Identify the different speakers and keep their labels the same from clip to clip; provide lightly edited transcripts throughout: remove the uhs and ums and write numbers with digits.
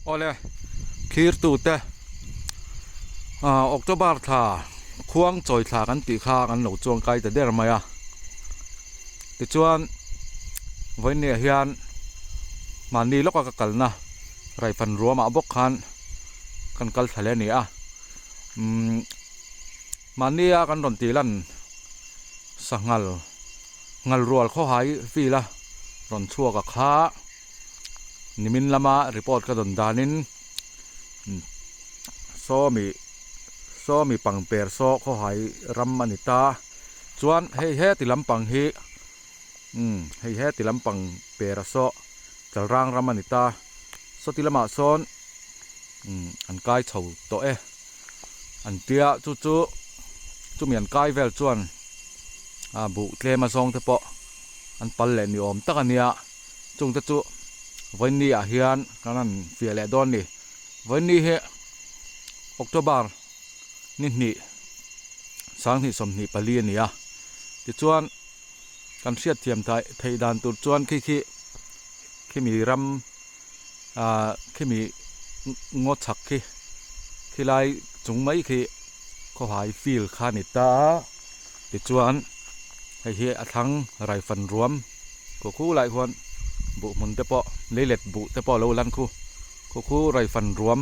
Speaker 1: Awle, thlirtute October thla khuang chawi thla kan tih kha kan lo chuang kai ta der mai a. Tichuan vawiinniah hian mahni lawka ka kalna Raifan ruamah bawk khan kan kal thla leh a ni a. Umm mahnia kan rawn tih lan sanghal nghal rual khawhai field a rawn chhuak a kha nimin lama report ka dawn danin sawmi sawmi pangper saw khawhai ram a ni ta chuan hei heti lampang hi umm hei heti lampang per a saw chalrang ram a ni ta sawti lamah sawn. Umm an kai chho tawh e an tia chu chu chumi an kai vel chuan a buh tlem a zawng te pawh an pal leh ni awm tak a nia chung te chu vawiinni ah hian kan han fiah leh dawn a ni vawiinni hi October ni hnih sanghnih 24 a ni a tichuan kan hriatthiam theih dan tur chuan khi khi khimi ram. Ahh khimi ngaw chhak khi khilai chung mai khi khawhai field kha a ni ta a tichuan hei hi a thlang raifan ruam khaw khu lai khuan buh hmun te pawh leilet buh te pawh a lo lan khu khaw khu raifan ruam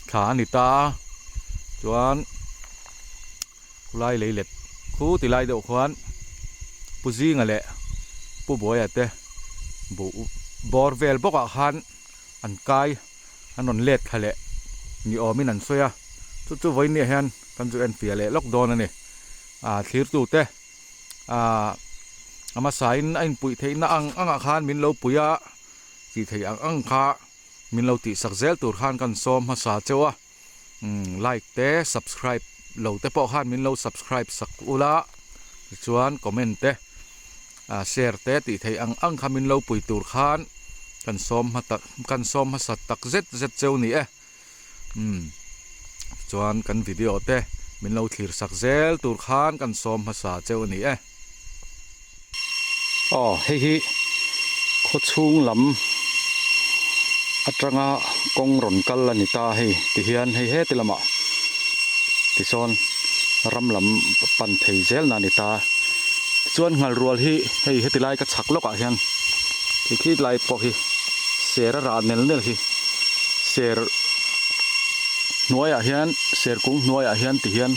Speaker 1: thla a ni ta a chuan khulai leilet khu ti lai deuh khuan Pu Zinga leh Pu Buaia te buh bawr vel bawk ah khan an kai an rawn let thla leh ni awmin an sawi a chu chu vawiinniah hian kan zu en fiah leh lawk dawn a ni ah thlirtu te ah a hmasain a inpuih theihna ang angah khan min lo pui a tih theih ang ang kha min lo tihsak zel tur khan kan sawm hmasa cheu a. Umm like te subscribe lo te pawh khan min lo subscribe sak ula tichuan comment te ah share te tih theih ang ang kha min lo pui tur khan kan sawm hma tak kan sawm hmasa tak zet zet cheu ni e umm tichuan kan video te min lo thlir sak zel tur khan kan sawm hmasa cheu ni e.
Speaker 2: Aw hei hi khaw chhung lam atanga kawng rawn kal a ni ta hei ti hian hei heti lamah tisawn ram lam pan phei zel na a ni ta tichuan nghal rual hi hei heti lai ka chhak lawkah hian khi khi lai pawh hi ser a rah nel nel hi ser hnuaiah hian ser kung hnuaiah hian ti hian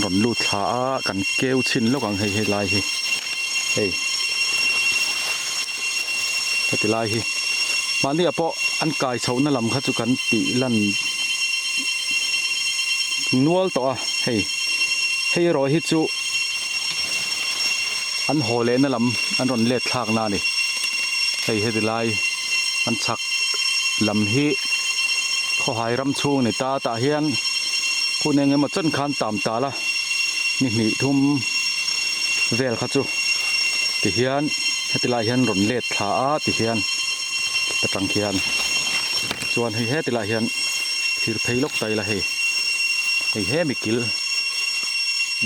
Speaker 2: rawn lut thla a kan keu chhin lawk ang hei helai hi hei heti lai hi mahni ah pawh an kai chhoh na lam kha chu kan tih lan nual tawh a hei hei erawh hi chu an haw leh na lam an rawn let thlak na a ni hei heti lai an chhak lam hi khawhai ram chhung a ni ta tah hian hun eng emaw chen khan tam tal a ni hnih thum vel kha chu ti hian heti lai hian rawn let thla a ti hian ta tang khian chuan hei heti lai hian thir phei lawk ta ila hei hei hemi kil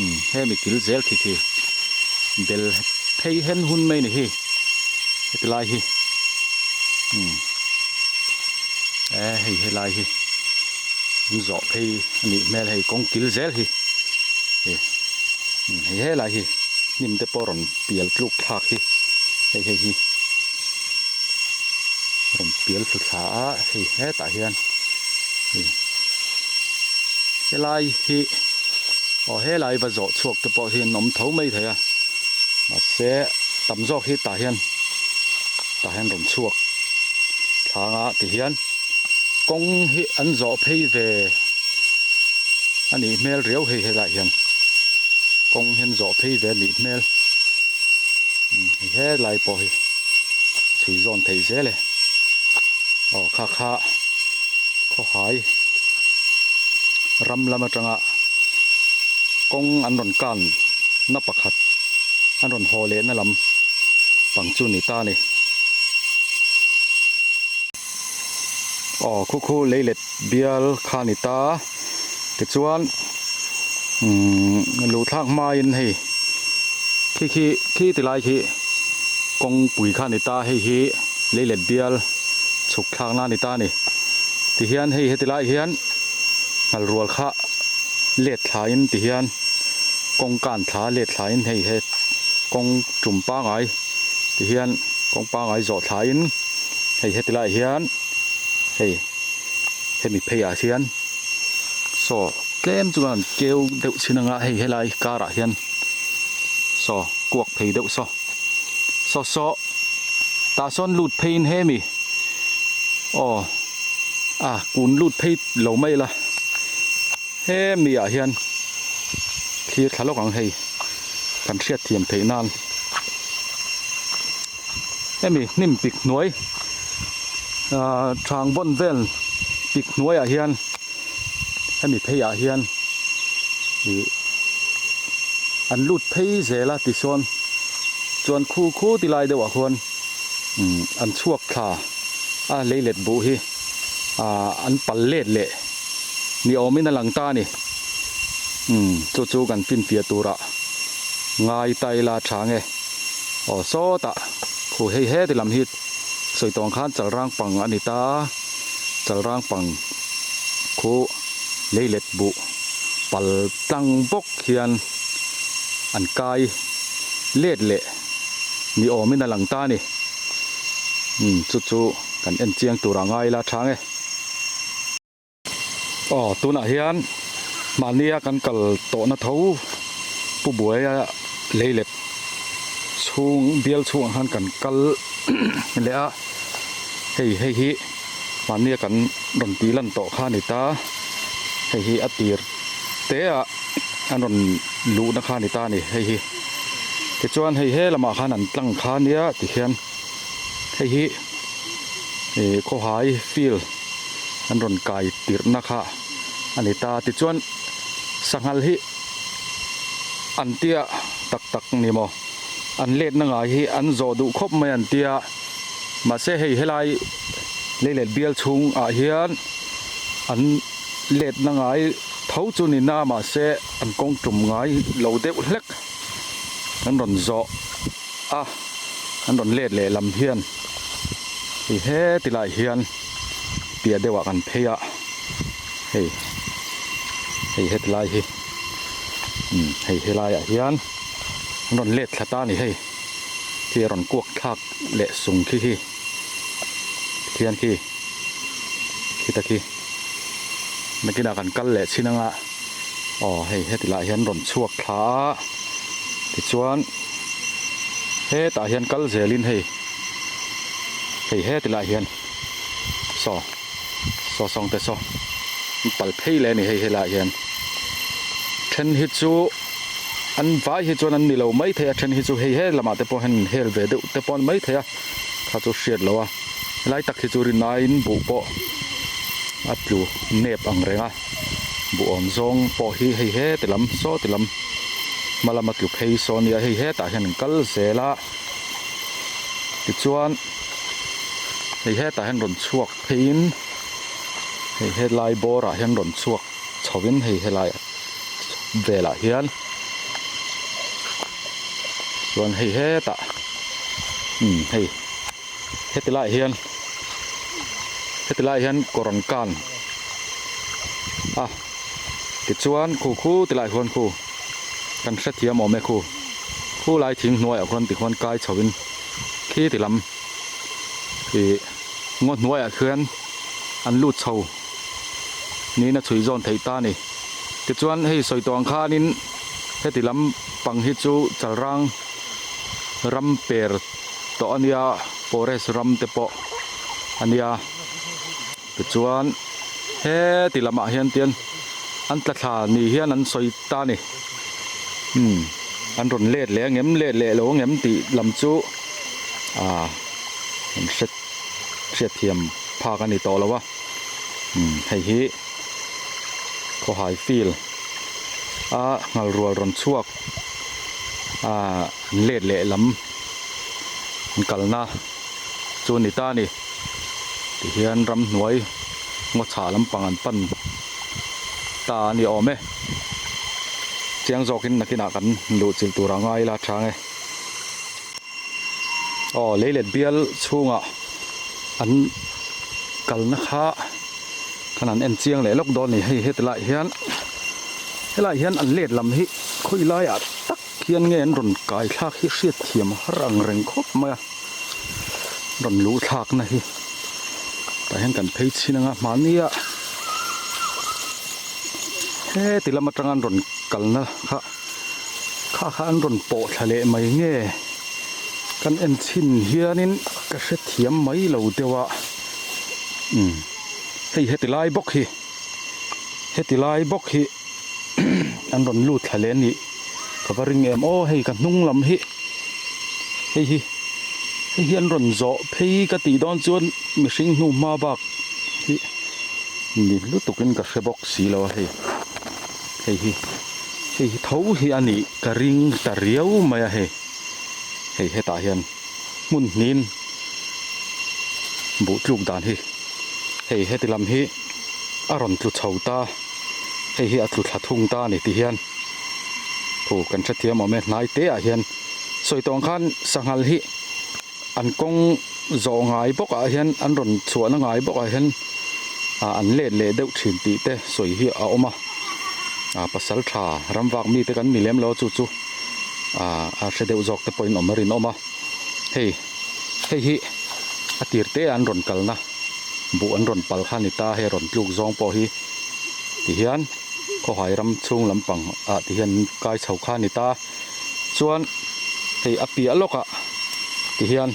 Speaker 2: umm hemi kil zel khi khi bel phei hen hun mai a ni hi heti lai hi umm e hei helai hi an zawh phei a nih hmel hei kawng kil zel hi hei hei helai hi hnim te pawh rawn pial tluk thlak hi hei hei hi rawn pial thlu thla a hei hetah hian hei helai hi aw helai va zawh chhuak te pawh hi an awm tho mai thei a mahse tam zawk hi tah hian tah hian rawn chhuak thlang a ti hian kawng hi an zawh phei ve a nih hmel riau hei helaiah hian kawng hi an zawh phei ve a nih hmel hei helai pawh hi chhui zawn theih zel e aw kha kha khawhai ram lam atanga kawng an rawn kan na pakhat an rawn haw leh na lam pang chu ni ta a ni. Aw khu khu leilet bial kha a ni ta tichuan umm luh thlak hmain hei khi khi khi ti lai khi kawngpui kha a ni ta hei hi leilet bial chhuk thlakna a ni ta a ni. Tihian hei heti lai hian ngal rual kha let thla in tihian kawng kan thla let thla in hei he kawng tum pangai tihian kawng pangai zawh thla in hei heti lai hian hei hemi phei ah hian saw tlem chu an keu deuh chin anga hei helai karah hian saw kuak phei deuh saw saw saw tah sawn lut phei in hemi aw a kun lut phei lo mai ila hemi ah hian thlir thla lawk ang hei kan hriat thiam theih nan hemi hnim pik hnuai ah thang bawn vel pik hnuai ah hian hemi phei ah hian ih an lut phei zel a tichuan chuan khu khu ti lai deuh ah khuan umm an chhuak thla a leilet buh hi ah an pal let leh ni awm in a lang ta a ni umm chu chu kan finfiah turah ngai ta ila tha nge aw sawtah khu hei heti lam hi sawi tawng khan chalrang pang a ni ta chalrang pang khu leilet buh pal tlang bawk hian an kai let leh ni awmin a lang ta a ni. Umm chu chu kan en chiang tur a ngai la chang e. Aw tunah hian mahnia kan kal tawhna tho pu buaia leilet chhung bial chhungah khan kan kal leh a hei hei hi mahnia kan rawn tih lan tawh kha a ni ta hei hi a tir te ah an rawn luhna kha a ni ta a ni hei hi tichuan hei he lamah khan an tlang kha nia tikhian hei hi ih khawhai field an rawn kai tirhna kha a ni ta tichuan sanghal hi an tia tak tak ni maw an letna ngai hi an zawh duh khawp mai an tia mahse hei helai leilet bial chhung ah hian an letna ngai tho chu ni na mahse an kawng tum ngai lo deuh hlek an rawn zawh a an rawn let leh lam hian hei heti lai hian piah deuh ah kan phei a hei hei heti lai hi umm hei helai ah hian an rawn let thla ta a ni hei khi a rawn kuak thlak leh sung khi hi khian khi khita khi nakinah kan kal leh chin anga aw hei heti lah hian rawn chhuak thla a tichuan hetah hian kal zelin hei hei heti lah hian saw saw sawng te saw an pal phei leh a ni hei helaiah hian then hi chu an vai hi chuan an ni lo maithei a then hi chu hei he lamah te pawh hian an hel ve deuh te pawh a ni maithei a kha chu hriat loh a helai tak hi chu rinaiin buh pawh a tlu nep ang reng a buh awm zawng pawh hi hei heti lam saw ti lam hma lama tlu phei saw a nia hei hetah hian an kal zel a tichuan hei hetah hian rawn chhuak pheiin hei helai bawrah hian rawn chhuak chhovin hei helai velah hian chuan hei hetah umm hei heti laiah hian heti laiah hian kawr an kan a tichuan khu khu ti laiah khuan khu kan hrethiam awm e khu khu lai thing hnuaiah khuan tikhuan kai chho in khi ti lam ih ngaw hnuaiah khian an lut chho niin a chhui zawn theih ta a ni tichuan hei sawi tawh ang khanin heti lam pang hi chu chalrang ram per tawh a nia forest ram te pawh a nia tichuan heti lamah hian tian an tla thla ni hian an sawi ta a ni umm an rawn let leh ang em let leh lo ang em tih lam chu ah an hre hriatthiam phak a ni tawh lo a umm hei hi khawhai field a nghal rual rawn chhuak ah an let leh lam an kalna chu a ni ta a ni tihian ramhnuai ngaw chhah lampang an pan ta a ni awm e chiang zawkin nakinah kan luh chilh tur a ngai ila chang e aw leilet bial chhungah an kalna kha. Khan an en chiang leh lawk dawn a ni. Hei heti laiah hian helaiah hian an let lam hi khawi laiah tak hian nge an rawn kai thlak hi hriat thiam har ang reng khawp mai a. Rawn luh thlakna hi tah hian kan phei chhin anga mahnia heti lam atanga an rawn kalna kha kha kha an rawn pawh thla leh mai nge kan en chhin hianin ka hrethiam mai lo deuh a umm hei heti lai bawk hi heti lai bawk hi an rawn lut thla leh a nih ka va ring em aw hei ka hnung lam hi hei hi hei hi an rawn zawh phei ka tih dawn chuan mihring hnu hma bak hi ni lutuk in ka hre bawk si lo a hei hei hi hei hi tho hi a nih ka ring ta riau mai a hei hei hetah hian hmun hnin buh tluk dan hi hei heti lam hi a rawn tlu chho ta hei hi a tlu thla thung ta a ni ti hian thu kan hrethiam awm e hnai te ah hian sawi tawng khan sanghal hi an kawng zawh ngai bawk ah hian an rawn chhuahna ngai bawk ah hian ah an let leh deuh thin tih te sawi hi a awm a ah pasal tha ram vak mi te kan ni lem lo chu chu ah a hre deuh zawk te pawhin awm a rinawm a hei hei hi a tir te ah an rawn kalna buh an rawn pal kha a ni ta hei rawn tluk zawng pawh hi ti hian khawhai ram chhung lampang ah ti hian an kai chho kha a ni ta chuan hei a piah lawk ah ti hian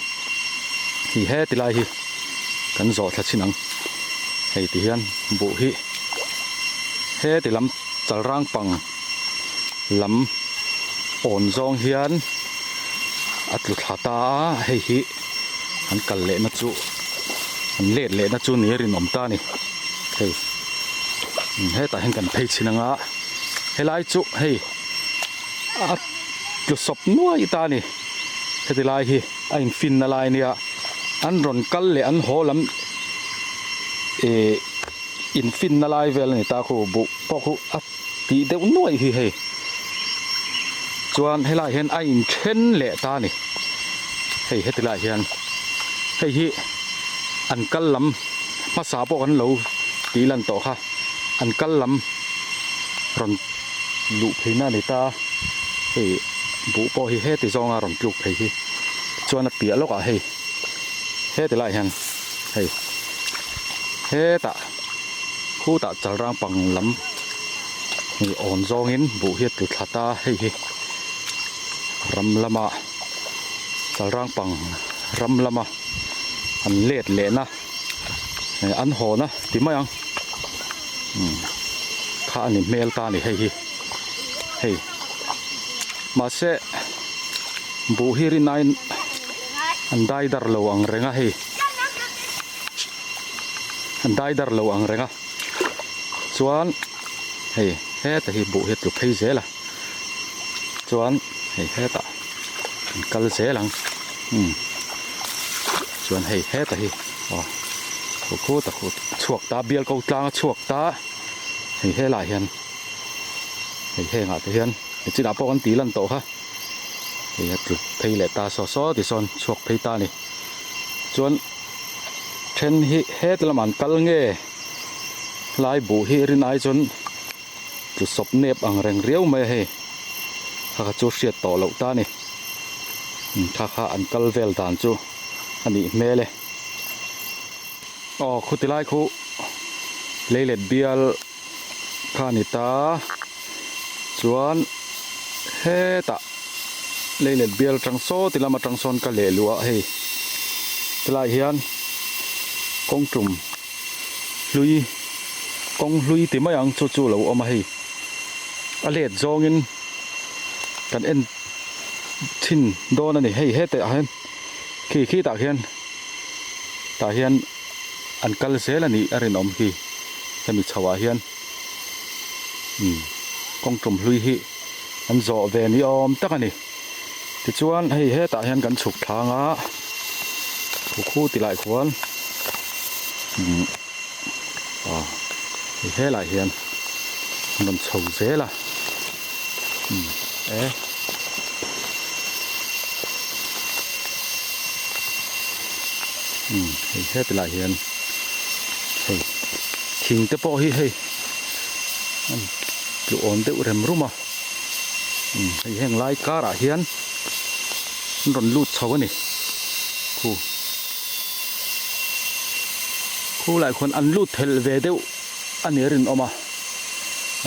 Speaker 2: hi heti lai hi kan zawh thla chhin ang hei ti hian buh hi heti lam chalrang pang lam awn zawng hian a tlu thla ta a hei hi an kal leh na chu an let leh na chu ni a rinawm ta a ni hei hetah hian kan phei chhin anga helai chu hei a tlu sawp nuai ta a ni heti lai hi a infin na lai ania an rawn kal leh an haw lam ihh infin na lai vel a ni ta khu buh pawh khu a tih deuh nuai hi hei chuan helaiah hian a inthen leh ta a ni hei heti laiah hian hei hi an kal lam hmasa pawh kan lo tih lan tawh kha an kal lam rawn luh phei na a ni ta hei buh pawh hi heti zawnga rawn tluk phei hi chuan a piah lawkah hei heti laiah hian hei hetah khutah chalrang pang lam hi awn zawngin buh hi a tlu thla ta hei hi ram lama chalrang pang ram lama an let lehna an hawn a ti mai ang umm kha a ni hmel ta a ni hei hi hei mahse buh hi rinaiin an dai dar lo ang reng a hei an dai dar lo ang reng a chuan hei heta hi buh hi a tlu phei zel a chuan hei hetah an kal zel ang umm chuan hei heta hi aw khu khut a khut chhuak ta bial ko tlang a chhuak ta hei helaiah hian hei hengah te hian nichinah pawh kan tih lan tawh kha hei a tlu phei leh ta saw saw ti sawn chhuak phei ta a ni chuan then hi heti lamah an kal nge lai buh hi rin ai chuan tlu sawp nep ang reng riau mai a hei kha kha chu hriat tawh loh ta a ni kha kha an kal vel dan chu a nih hmel e aw khuti lai khu leilet bial kha a ni ta chuan hetah leilet bial atang saw ti lam atang sawn ka leh luh a hei tilai hian kawng tum hlui kawng hlui ti mai ang chu chu lo awm a hei a let zawngin kan en chhin dawn a ni hei hetah hian khi khi tah khian tah hian an kal zel a nih a rinawm hi hemi chho ah hian umm kawng tum hlui hi an zawh ve ni awm tak a ni tichuan hei hetah hian kan chhuk thlang a khu khu ti lai khuan umm aw hei helai hian an rawn chho zel a umm e. Umm hei heti lai hian hei. Thing te pawh hi hei an tlu awn deuh rem rum a umm hei heng lai karah hian an rawn lut chho a ni khu khu lai khuan an lut thelh ve deuh a ni a rinawm a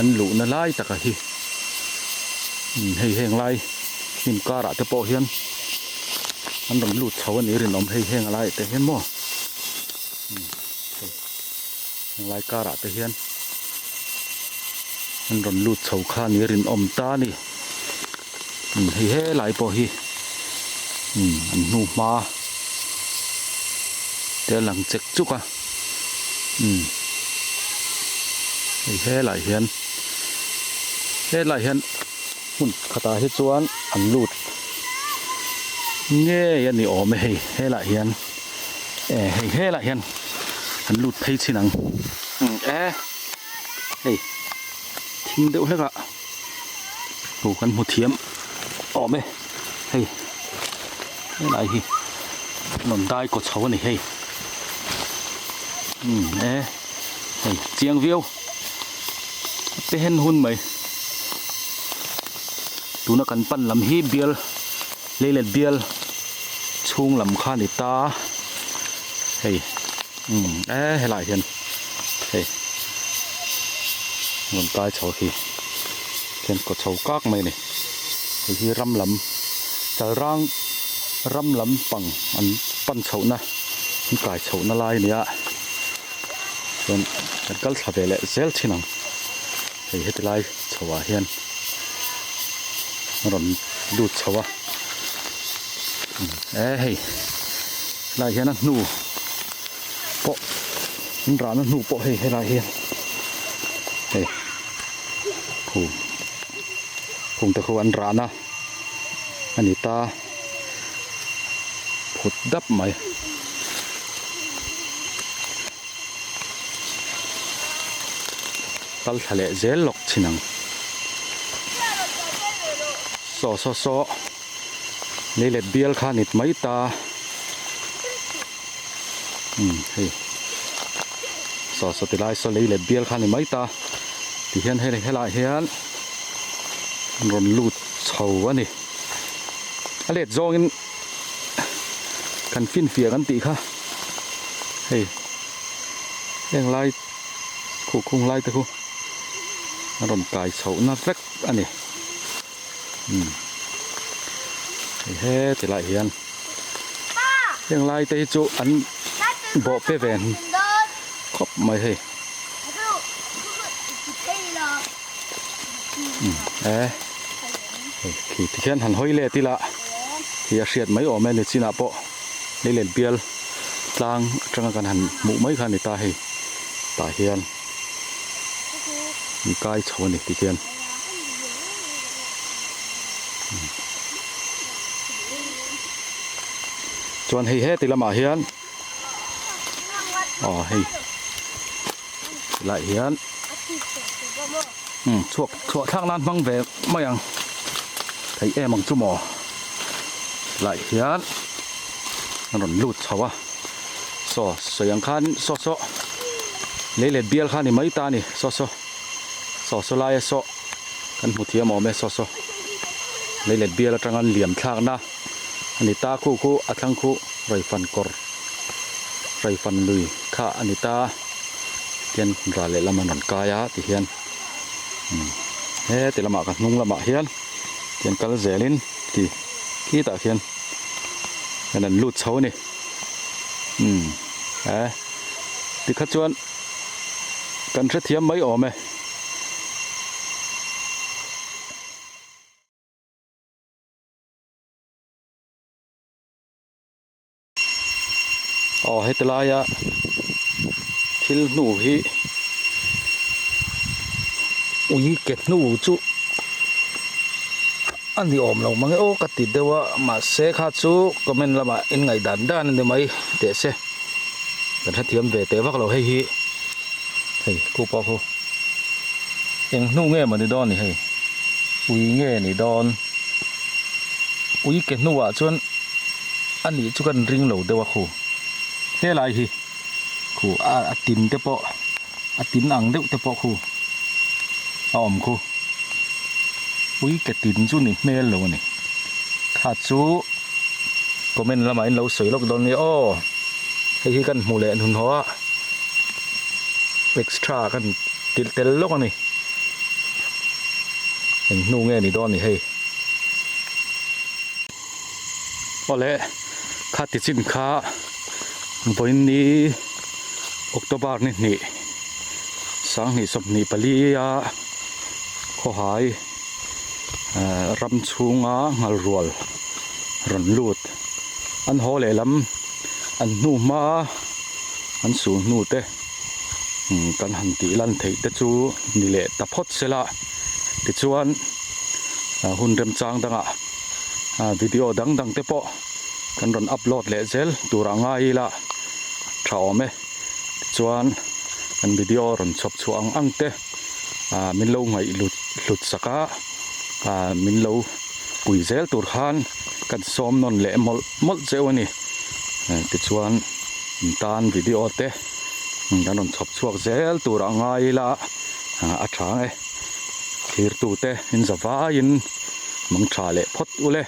Speaker 2: an luhna lai taka hi umm hei heng lai hnim karah te pawh hian an rawn lut chho a ni a rinawm hei heng lai te hian maw umm hei. Henglai karah te hian an rawn lut chho kha ni rinawm ta a ni umm hei helai pawh hi umm an hnu hma te a lang chek chuk a umm hei helai hian helai hian hmun khatah hi chuan an lut ngei a ni awm e hei helai hian. Eh hei helai hian an lut phei chin ang umm e hei thim deuh hlek ah aw kan hmu thiam awm e hei helai hi rawn dai kaw chho a ni hei umm e hei chiang viau a pe hen hun mai tuna kan pan lam hi bial. Leilet bial chhung lam kha a ni ta hei umm e helaiah hian hei rawn kai chho khi khian kaw chho kak mai a ni hei hi ram lam chalrang ram lam pang an pan chhohna an kai chhohna lai a ni a chuan kan kal thla ve leh zel thin ang hei heti lai chho ah hian rawn lut chho a e hei helai hian a hnu pawh an rahna hnu pawh hei helai hian hei khu khung te khu an rahna a ni ta phut dap mai. Kal thla leh zel lawk chin ang. Saw saw saw leilet bial kha nit mai ta. Umm hei saw saw ti lai saw leilet bial kha ni mai ta ti hian hei helaiah hian an rawn lut chho a ni. A let zawngin kan finfiah kan tih kha hei heng lai khuh khung lai te khu a rawn kai chhoh na vek a ni umm hei heti lai hian heng lai te hi chu an bawh pe ve khawp mai hei umm e hei khi tikhian han hawi let ila hi a hriat mai awm e ni chinah pawh leilet bial tlang atanga kan han hmuh mai kha a ni ta hei tah hian an kai chho a ni tikhian chuan hei heti lamah hian aw hei tilaiah hian umm chhuak chhuah thlak nan hmang ve mai ang theih em ang chu maw tilaiah hian an rawn lut chho a saw sawi ang khan saw saw leilet bial kha a ni mai ta a ni saw saw saw saw laia saw kan hmu thiam awm e saw saw leilet bial atanga an liam thlakna a ni ta khu khu a thlang khu raifan kawr raifan lui kha a ni ta tian ral lehlam an rawn kai a tihian umm heti lamah ka hnung lamah hian tian kal zelin ti khitah khian hian an lut chho a ni umm e tikha chuan kan hrethiam mai awm e. Aw heti laia thil hnu hi ui ke hnu chu a ni awm lo mang e aw ka ti deuh a mahse kha chu comment lamah in ngaih dan dan a ni mai teh se kan hrethiam ve teh vak lo hei hi hei khu pawh khu eng hnu nge maw ni dawn ni hei ui nge ni dawn ui ke hnuah chuan. A nih chu kan ring lo deuh a khu helai hi khu a tin te pawh A tin ang deuh te pawh khu a awm khu. Ui ke tin chu ni hmel lo a ni. Kha chu comment lamah in lo sawi lawk dawn nia aw. Hei hi kan hmu leh hnuhnawh a extra kan til tel lawk a ni. Eng hnu nge ni dawn ni hei. Awle kha ti chin kha vawiin ni October ni hnih sanghnih 24 a khawhai eh ram chhunga nghal rual rawn lut an haw lehlam an hnu hma an sul hnu te kan han tih lan theih te chu ni leh ta phawt sela tichuan hun remchang dangah video dang dang te pawh kan rawn upload leh zel tur a ngai ila tha awm e tichuan kan video rawn chhawp chhuah ang ang te min lo ngaih hlut hlut sak a min lo pui zel tur khan kan sawm nawn leh mawlh mawlh cheu a ni tichuan tan video te kan rawn chhawp chhuak zel tur a ngai ila a tha ang e thirtute in za vaiin mang tha leh phawt ule.